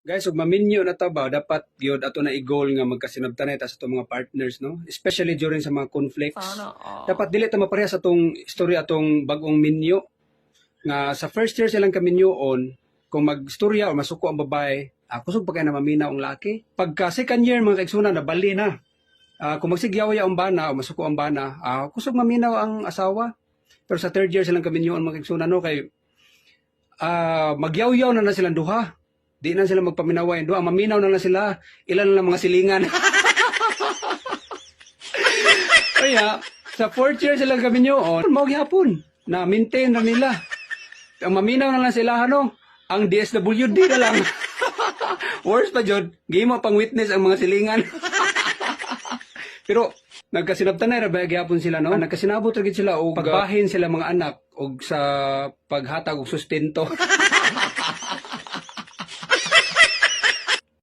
Guys, ug maminyo na ta ba, dapat gyud ato na i-goal nga magkasinabtanay ta sa atong mga partners, no? Especially during sa mga conflicts. Sana all. Dapat dili ta maparehas atong istorya atong bag-ong minyo. Nga sa first year silang kaminyoon, kung magstorya o masuko ang babae, kusog pa kay na maminaw ang laki. Pagka second year, mga kaigsunan, nabali na. Kung magsigyaw ang bana o masuko ang bana, kusog maminaw ang asawa. Pero sa third year silang kaminyoon, mga kaigsunan, no, kay magyawyaw na na silang duha. Di na sila magpaminaway duha, maminaw na lang sila, ilan na lang mga silingan. Kaya, sa fourth year silang kaminyoon, mao gihapon na maintain na nila. Ang maminaw na lang sila, ano, ang DSWD na lang. Worst pa jud, gihimo pang witness ang mga silingan. Pero nagkasinabtanay ra ba gihapon sila, no? Nagkasinabot ra gid sila og pagbahin sila mga anak og sa paghatag og sustento.